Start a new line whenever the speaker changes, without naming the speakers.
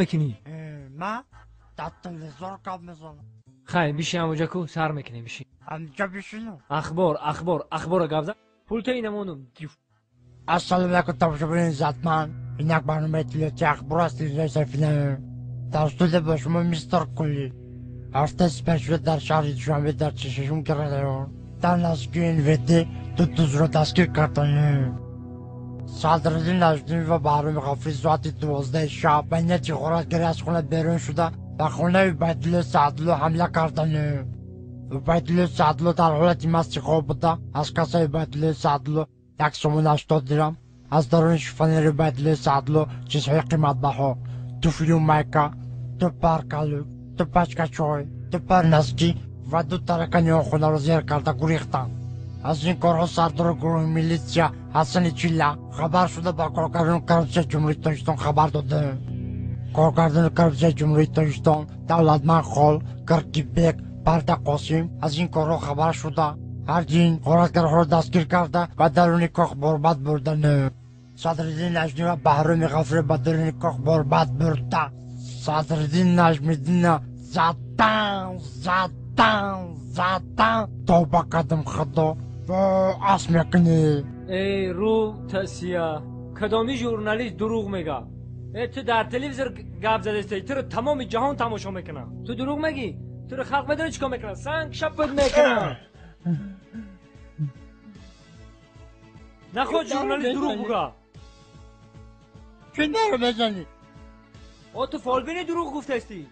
Мекунӣ?
Ма дар телевизор гап мезанам.
Хай, биши ҳамоҷа ку сар мекунем, биши.
Ҳамҷа бишинам?
Ахбор, ахбор, ахбора гап зан. Пулта инамонум.
Ассалому алайкум, тамошобинони иззатманд. Ин як барномаи иттилоотии ахбор аст, телевизиони Сафина. Дар студия бо шумо мистер Кулли. Ҳафтаи сипаришуда дар шаҳри Душанбе дар 46 район дар наздикии НВД ду дузро дастгир карданд. Садриддин Наҷмиддин ва Баҳроми Ғафурӣ соати 12 шаб ба нияти ғоратгарӣ аз хона берун шуда ба хонаи Убайдулло Саъдулло ҳамла карданд. Убайдулло Саъдулло дар ҳолати масти хоб буда, аз кассаи Убайдулло Саъдулло 1 сомон 80 дирам, аз даруни шифонери Убайдулло Саъдулло чизҳои қиматбаҳо: туфлию майка, ду пар калук, ду пачка чой, ду пар носки ва ду таракани он хонаро зер карда гурехтанд. Аз ин корҳо сардори гурӯҳи милитсия Ҳасани Чилла хабар шуда, ба коргардони коррупсияи Ҷумҳурии Тоҷикистон хабар доданд. Коргардони коррупсияи Ҷумҳурии Тоҷикистон Давлатманд Хол, Киркибек, Парда Қосим аз ин корҳо хабар шуда, ҳардуи ин ғоратгарҳоро дастгир карда, ба даруни кох борбад бурданд. Садриддин Наҷмӣ ва Баҳроми Ғафурӣ ба даруни кох борбад бурда, Садриддин Наҷмиддинна задан, задан, задан. Тавба кардам, Худо, ас мекунӣ.
Эй, рӯ тасия, кадоми журналист дурӯғ мега? Э, ту дар телевизор гап задастӣ, туро тамоми ҷаҳон тамошо мекунад, ту дурӯғ мегӣ? Туро халқ медонӣ чӣ кор мекунад? Санг шапат мекунад. Наход журналист дурӯғ буга.
Чӣ наро мезанӣ?
О, ту фолбини, дурӯғ гуфтастӣ.